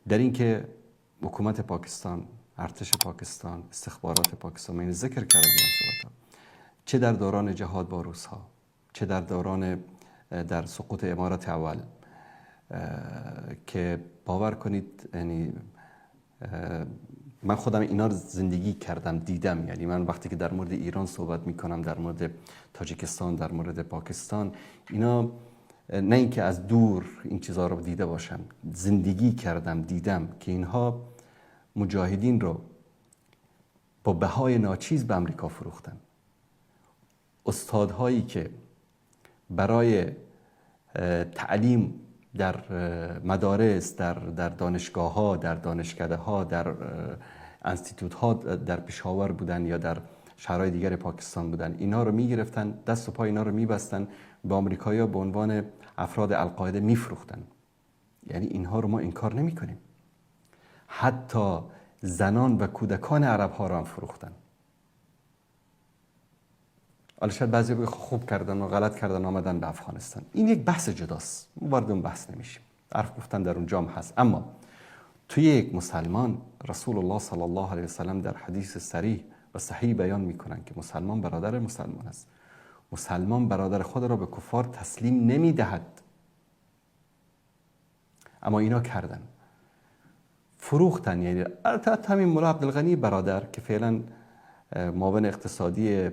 در اینکه حکومت پاکستان، ارتش پاکستان، استخبارات پاکستان، من ذکر کردم در صحبت‌ها، چه در دوران جهاد با روس‌ها، چه در دوران در سقوط امارت اول، که باور کنید یعنی من خودم اینا رو زندگی کردم، دیدم. یعنی من وقتی که در مورد ایران صحبت میکنم، در مورد تاجیکستان، در مورد پاکستان، اینا نه اینکه از دور این چیزها رو دیده باشم، زندگی کردم، دیدم که اینها مجاهدین رو با بهای ناچیز به امریکا فروختن. استادهایی که برای تعلیم در مدارس، در دانشگاه‌ها، در دانشکده‌ها، در انستیتوت‌ها در پشاور بودن یا در شهرهای دیگر پاکستان بودن، اینا رو می‌گرفتن، دست و پای اینا رو می‌بستن، به آمریکایی‌ها به عنوان افراد القاعده می‌فروختن. یعنی اینها رو ما انکار نمی‌کنیم. حتی زنان و کودکان عرب‌ها رو هم فروختن. حالا شاید بعضی بگه خوب کردن و غلط کردن آمدن به افغانستان. این یک بحث جداست، وارد اون بحث نمیشیم، حرف گفتن در اونجا هم هست. اما توی یک مسلمان، رسول الله صلی الله علیه وسلم در حدیث صریح و صحیح بیان میکنن که مسلمان برادر مسلمان است، مسلمان برادر خود را به کفار تسلیم نمیدهد. اما اینا کردن، فروختن. یعنی البته همین ملا عبدالغنی برادر که فعلا معاون اقتصادی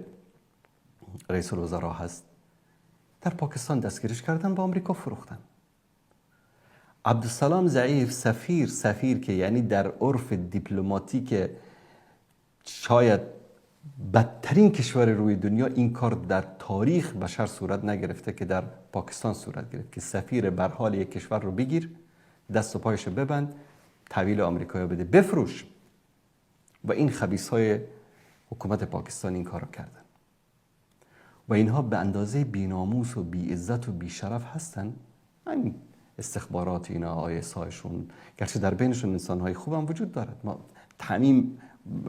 رئیس الوزراء هست، در پاکستان دستگیرش کردن، با آمریکا فروختن. عبدالسلام ضعیف سفیر که یعنی در عرف دیپلماتیک شاید بدترین کشور روی دنیا این کار در تاریخ بشر صورت نگرفته که در پاکستان صورت گرفت، که سفیر برحال یک کشور رو بگیر، دست و پایش ببند، تحویل آمریکایا بده، بفروش. و این خبیث‌های حکومت پاکستان این کار رو کردن. و اینها به اندازه بی‌ناموس و بی‌عزت و بی‌شرف هستن. همین استخبارات اینا، آی اس آیشون، گرچه در بینشون انسان‌های خوب هم وجود دارد، ما تعمیم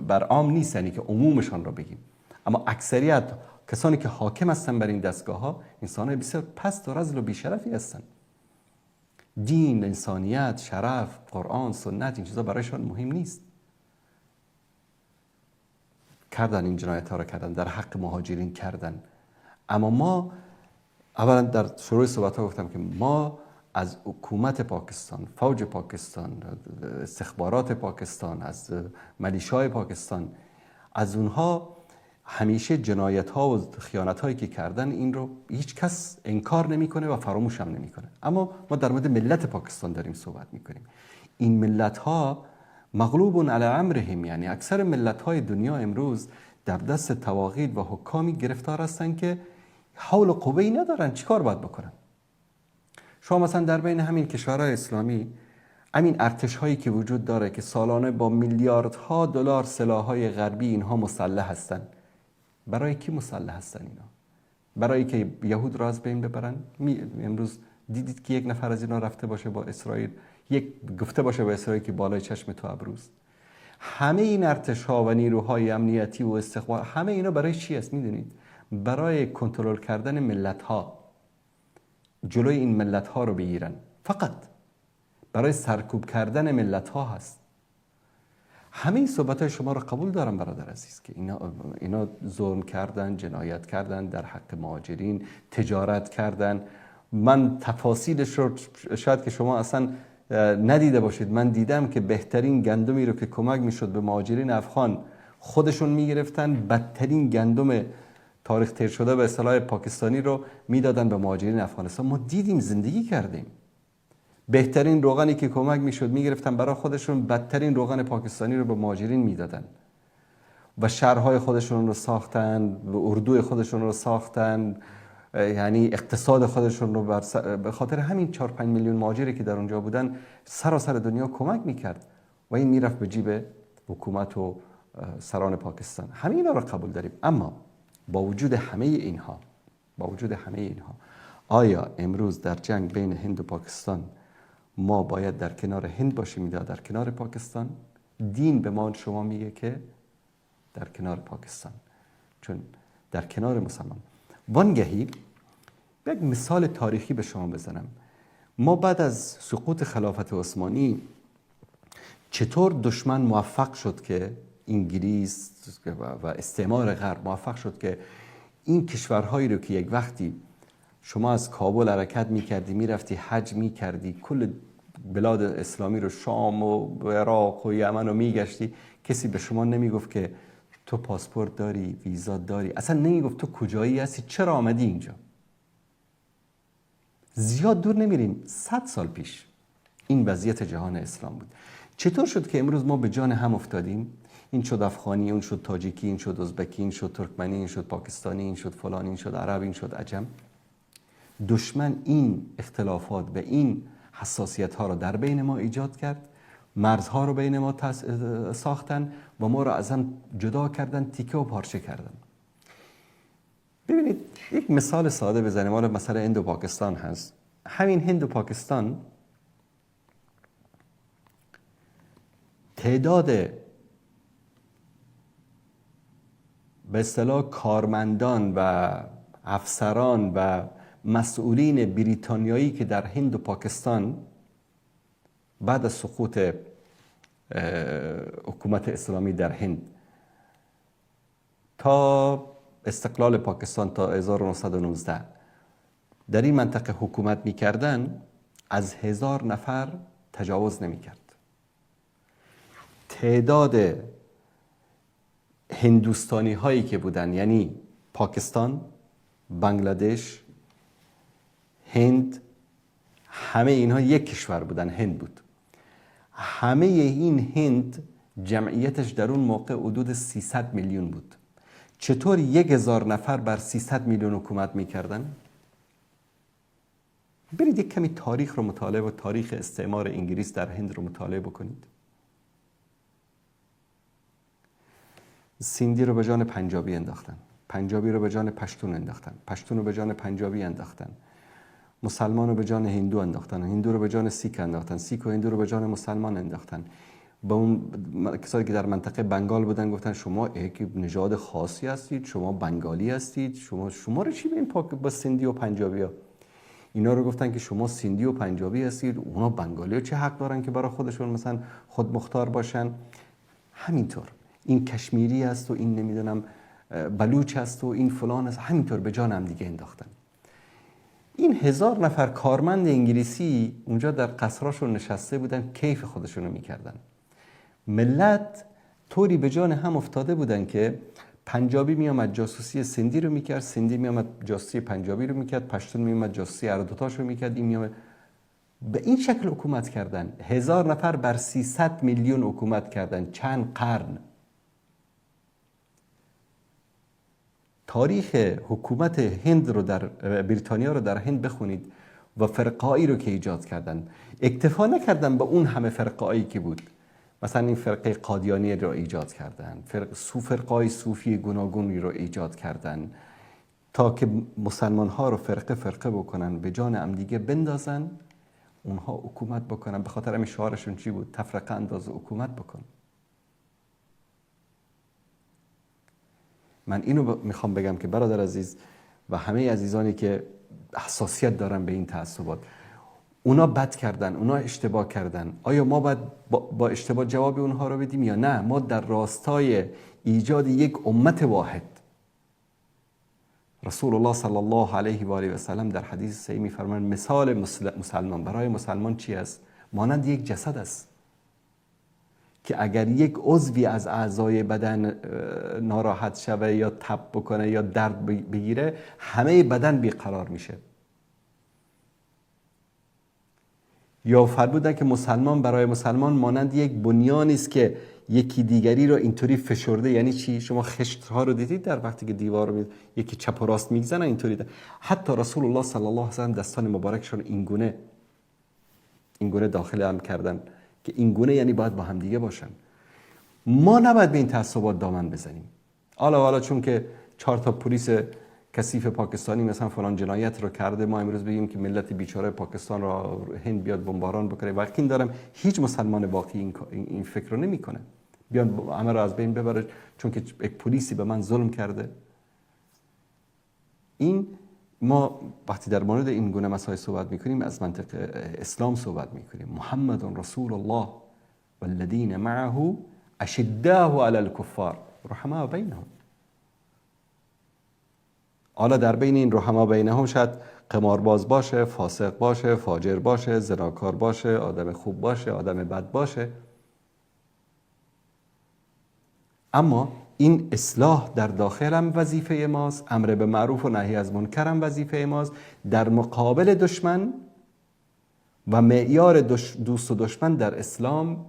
بر عام نیست، یعنی که عمومشان رو بگیم، اما اکثریت کسانی که حاکم هستن بر این دستگاه‌ها انسان‌های بسیار پست و رذل و بی‌شرفی هستن. دین، انسانیت، شرف، قرآن، سنت، این چیزا برایشان مهم نیست. کردن این جنایت‌ها رو کردن، در حق مهاجرین کردن. اما ما اولا در شروع صحبت‌ها گفتم که ما از حکومت پاکستان، فوج پاکستان، استخبارات پاکستان، از ملیشای پاکستان، از اونها همیشه جنایت‌ها و خیانت‌هایی که کردن این رو هیچ کس انکار نمی‌کنه و فراموش هم نمی‌کنه. اما ما در مورد ملت پاکستان داریم صحبت می‌کنیم. این ملت‌ها مغلوب علی امرهم، یعنی اکثر ملت‌های دنیا امروز در دست طواغیت و حکامی گرفتار هستن که حول و قوه‌ای ندارن، چیکار باید بکنن؟ شما مثلا در بین همین کشورهای اسلامی همین ارتش‌هایی که وجود داره که سالانه با میلیاردها دلار سلاح‌های غربی اینها مسلح هستن، برای کی مسلح هستن اینا؟ برای که یهود را از بین ببرن؟ امروز دیدید که یک نفر از اینا رفته باشه با اسرائیل، یک گفته باشه با اسرائیل که بالای چشم تو ابروست؟ همه این ارتش‌ها و نیروهای امنیتی و استخبار، همه اینا برای چی است میدونید؟ برای کنترل کردن ملت‌ها، جلوی این ملت‌ها رو بگیرن، فقط برای سرکوب کردن ملت‌ها هست. همه این صحبت‌های شما رو قبول دارم برادر عزیز که اینا ظلم کردن، جنایت کردن در حق مهاجرین، تجارت کردن. من تفاصیلش رو شاید که شما اصلا ندیده باشید، من دیدم که بهترین گندمی رو که کمک میشد به مهاجرین افغان خودشون میگرفتن، بدترین گندم تاریخ تیر شده به اصطلاح پاکستانی رو میدادن به مهاجرین افغانستان. ما دیدیم، زندگی کردیم. بهترین روغنی که کمک میشد میگرفتن برای خودشون، بدترین روغن پاکستانی رو به مهاجرین میدادن و شهرهای خودشون رو ساختن، و اردوی خودشون رو ساختن، یعنی اقتصاد خودشون رو به خاطر همین 4-5 میلیون مهاجری که در اونجا بودن سراسر دنیا کمک میکرد و این میرفت به جیب حکومت و سران پاکستان. همه اینا رو قبول داریم، اما با وجود همه اینها، با وجود همه اینها، آیا امروز در جنگ بین هند و پاکستان ما باید در کنار هند باشیم یا در کنار پاکستان؟ دین به ما شما میگه که در کنار پاکستان، چون در کنار مسلمان. وانگهی یک مثال تاریخی به شما بزنم. ما بعد از سقوط خلافت عثمانی چطور دشمن موفق شد که انگلیس و استعمار غرب موفق شد که این کشورهایی رو که یک وقتی شما از کابل حرکت میکردی، میرفتی حج میکردی، کل بلاد اسلامی رو، شام و عراق و یمن رو میگشتی، کسی به شما نمیگفت که تو پاسپورت داری، ویزا داری، اصلا نمیگفت تو کجایی هستی، چرا آمدی اینجا. زیاد دور نمیریم، 100 سال پیش این وضعیت جهان اسلام بود. چطور شد که امروز ما به جان هم افتادیم؟ این شد افغانی، اون شد تاجیکی، این شد ازبکی، این شد ترکمنی، این شد پاکستانی، این شد فلان، این شد عرب، این شد عجم. دشمن این اختلافات و این حساسیت ها رو در بین ما ایجاد کرد، مرزها رو بین ما ساختن و ما رو از هم جدا کردن، تیکه و پارچه کردن. ببینید یک مثال ساده بزنیم، حالا مثلا هند و پاکستان هست. همین هند و پاکستان تعداد به اصطلاح کارمندان و افسران و مسئولین بریتانیایی که در هند و پاکستان بعد از سقوط حکومت اسلامی در هند تا استقلال پاکستان تا 1919 در این منطقه حکومت می‌کردن، از 1000 نفر تجاوز نمی‌کرد. تعداد هندوستانی هایی که بودن، یعنی پاکستان، بنگلادش، هند، همه اینها یک کشور بودن، هند بود. همه این هند جمعیتش در اون موقع حدود 300 میلیون بود. چطور 1000 نفر بر 300 میلیون حکومت میکردن؟ برید یک کمی تاریخ رو مطالعه و تاریخ استعمار انگلیس در هند رو مطالعه بکنید. سیندی رو به جان پنجابی انداختن، پنجابی رو به جان پشتون انداختن، پشتون رو به جان پنجابی انداختن، مسلمان رو به جان هندو انداختن، هندو رو به جان سیک انداختن، سیک و هندو رو به جان مسلمان انداختن. با اون کسایی که در منطقه بنگال بودن گفتن شما یک نژاد خاصی هستید، شما بنگالی هستید، شما رو چی به این پاک با سیندی و پنجابی ها؟ اینا رو گفتن که شما سیندی و پنجابی هستید، اونا بنگالی ها چه حق دارن که برای خودشون مثلا خود مختار باشن؟ همینطور این کشمیری است و این نمیدونم بلوچ است و این فلان است، همینطور به جان هم دیگه انداختن. این 1000 نفر کارمند انگلیسی اونجا در قصراشون نشسته بودن، کیف خودشونو میکردن. ملت طوری به جان هم افتاده بودن که پنجابی میامد جاسوسی سندی رو میکرد، سندی میامد جاسوسی پنجابی رو میکرد، پشتون میامد جاسوسی هر دوتاش رو میکرد، این میامد. به این شکل حکومت کردن. 1000 نفر بر 300 میلیون حکومت کردن، چند قرن. تاریخ حکومت هند رو در بریتانیا رو در هند بخونید و فرقه‌ای رو که ایجاد کردن. اکتفا نکردن به اون همه فرقه‌ای که بود، مثلا این فرقه قادیانی رو ایجاد کردن، فرقه‌های صوفی گوناگونی رو ایجاد کردن تا که مسلمان ها رو فرقه فرقه بکنن، به جان هم دیگه بندازن، اونها حکومت بکنن. به خاطر همین شعارشون چی بود؟ تفرقه انداز و حکومت بکن. من اینو میخوام بگم که برادر عزیز و همه عزیزانی که حساسیت دارن به این تعصبات، اونا بد کردن، اونا اشتباه کردن. آیا ما باید با اشتباه جواب اونها رو بدیم یا نه؟ ما در راستای ایجاد یک امت واحد، رسول الله صلی الله علیه و آله و سلم در حدیث صحیح میفرمایند مثال مسلمان برای مسلمان چی است؟ مانند یک جسد است که اگر یک عضوی از اعضای بدن ناراحت شوه یا تب بکنه یا درد بگیره، همه بدن بیقرار میشه. یا فرمودن که مسلمان برای مسلمان مانند یک بنیانی است که یکی دیگری رو اینطوری فشرده. یعنی چی؟ شما خشت ها رو دیدید در وقتی که دیوار رو یکی چپ و راست میزنن اینطوری ده. حتی رسول الله صلی الله علیه و سلم دستان مبارکشون اینگونه داخل هم کردن که اینگونه، یعنی باید با هم دیگه باشن. ما نباید به این تعصبات دامن بزنیم. حالا چون که 4 تا پلیس کثیف پاکستانی مثلا فلان جنایت رو کرده، ما امروز بگیم که ملت بیچاره پاکستان رو هند بیاد بمباران بکنه. یقین دارم هیچ مسلمان واقعی این فکر رو نمیکنه بیان همه رو از بین ببره چون که یک پلیسی به من ظلم کرده. این ما وقتی در مورد این گونه مسائل صحبت میکنیم، از منطق اسلام صحبت میکنیم. محمد رسول الله والذین معه اشداء علی الکفار رحماء بینهم. حالا در بین این رحما بینهم شاید قمارباز باشه، فاسق باشه، فاجر باشه، زناکار باشه، آدم خوب باشه، آدم بد باشه، اما این اصلاح در داخل هم وظیفه ماست، امر به معروف و نهی از منکر هم وظیفه ماست در مقابل دشمن. و معیار دوست و دشمن در اسلام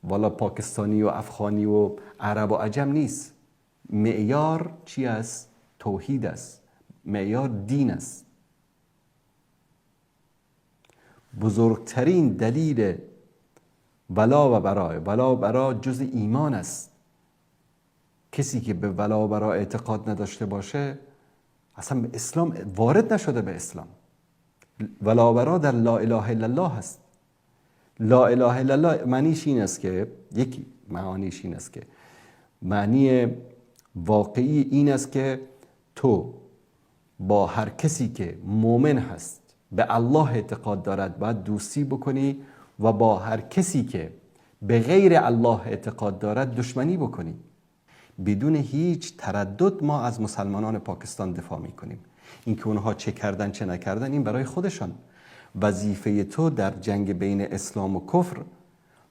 والا پاکستانی و افغانی و عرب و عجم نیست. معیار چی است؟ توحید است، معیار دین است. بزرگترین دلیل ولا و برای، ولا و برا جز ایمان است. کسی که به ولا و برا اعتقاد نداشته باشه اصلا به اسلام وارد نشده. به اسلام ولا و برا در لا اله الا الله هست. لا اله الا الله معنیش این است که، یکی معانیش این است که، معنی واقعی این است که تو با هر کسی که مؤمن هست، به الله اعتقاد دارد، باید دوستی بکنی و با هر کسی که به غیر الله اعتقاد دارد دشمنی بکنی. بدون هیچ تردد ما از مسلمانان پاکستان دفاع میکنیم. اینکه اونها چه کردن چه نکردن این برای خودشان. وظیفه تو در جنگ بین اسلام و کفر،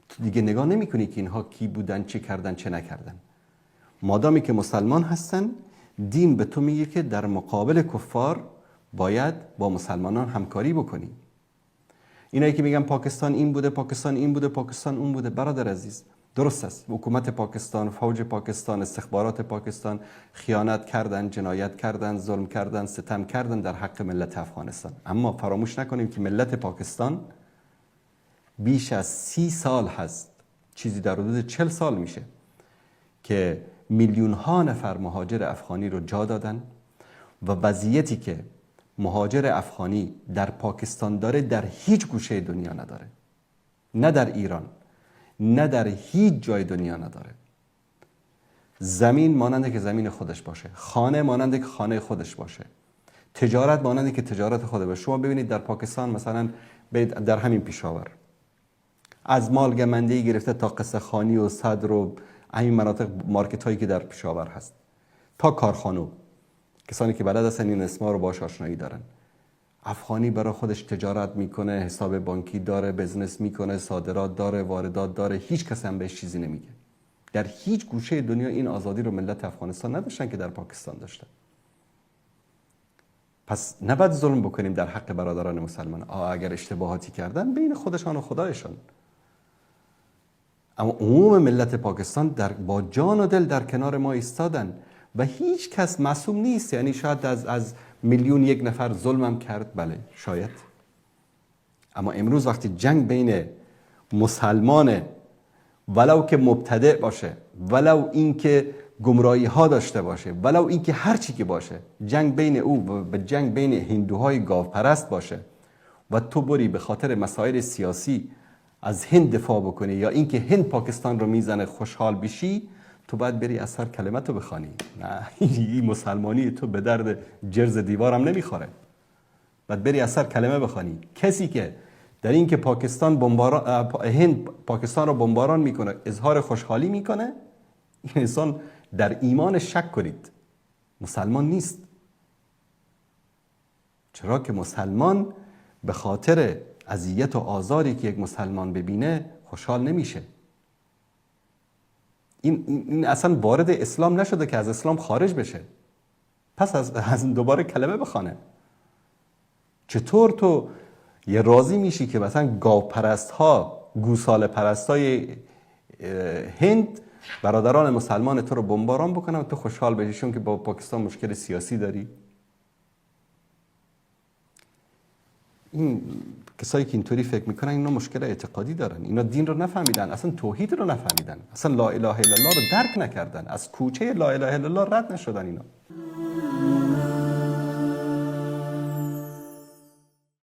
تو دیگه نگاه نمی کنی که اینها کی بودن، چه کردن، چه نکردن. مادامی که مسلمان هستن، دین به تو میگه که در مقابل کفار باید با مسلمانان همکاری بکنی. اینایی که میگن پاکستان این بوده، پاکستان این بوده، پاکستان اون بوده، برادر عزیز درست است. حکومت پاکستان، فوج پاکستان، استخبارات پاکستان خیانت کردن، جنایت کردن، ظلم کردن، ستم کردن در حق ملت افغانستان. اما فراموش نکنیم که ملت پاکستان بیش از 30 سال هست، چیزی در حدود 40 سال میشه که میلیون ها نفر مهاجر افغانی رو جا دادن و وضعیتی که مهاجر افغانی در پاکستان داره در هیچ گوشه دنیا نداره، نه در ایران، نه در هیچ جای دنیا نداره. زمین مانند که زمین خودش باشه، خانه مانند که خانه خودش باشه، تجارت مانند که تجارت خود باشه. شما ببینید در پاکستان مثلا در همین پیشاور، از مالگمندی گرفته تا قصه خانی و صدر و همین مناطق مارکت هایی که در پیشاور هست تا کارخانه، کسانی که بلد هستن این اسما رو باش آشنایی دارن. افغانی برای خودش تجارت میکنه، حساب بانکی داره، بزنس میکنه، صادرات داره، واردات داره، هیچ کس هم بهش چیزی نمیگه. در هیچ گوشه دنیا این آزادی رو ملت افغانستان نداشتن که در پاکستان داشتن. پس نباید ظلم بکنیم در حق برادران مسلمان. اگر اشتباهاتی کردن بین خودشان و خدایشان، اما عموم ملت پاکستان با جان و دل در کنار ما ایستادن و هیچ کس معصوم نیست. یعنی شاید از میلیون یک نفر ظلمم کرد، بله شاید، اما امروز وقتی جنگ بین مسلمان ولو که مبتدع باشه، ولو اینکه گمراهی ها داشته باشه، ولو اینکه هر چی که باشه، جنگ بین او و جنگ بین هندوهای گاوپرست باشه و تو بری به خاطر مسائل سیاسی از هند دفاع بکنی یا اینکه هند پاکستان رو میزنه خوشحال بشی، تو باید بری از سر کلمت رو بخوانی. نه، این مسلمانی تو به درد جرز دیوارم نمیخوره. باید بری از سر کلمه بخوانی. کسی که در این که پاکستان هند پاکستان رو بمباران میکنه اظهار خوشحالی میکنه، این انسان در ایمان شک کنید، مسلمان نیست. چرا که مسلمان به خاطر اذیت و آزاری که یک مسلمان ببینه خوشحال نمیشه. این اصلا وارد اسلام نشده که از اسلام خارج بشه، پس از دوباره کلمه بخوانه. چطور تو یه راضی میشی که مثلا گاوپرست ها، گوساله پرست های هند برادران مسلمان تو رو بمباران بکنن و تو خوشحال بشی که با پاکستان مشکل سیاسی داری؟ این کسایی که اینطوری فکر میکنن اینا مشکل اعتقادی دارن، اینا دین رو نفهمیدن، اصلا توحید رو نفهمیدن، اصلا لا اله الا الله رو درک نکردن، از کوچه لا اله الا الله رد نشدن اینا.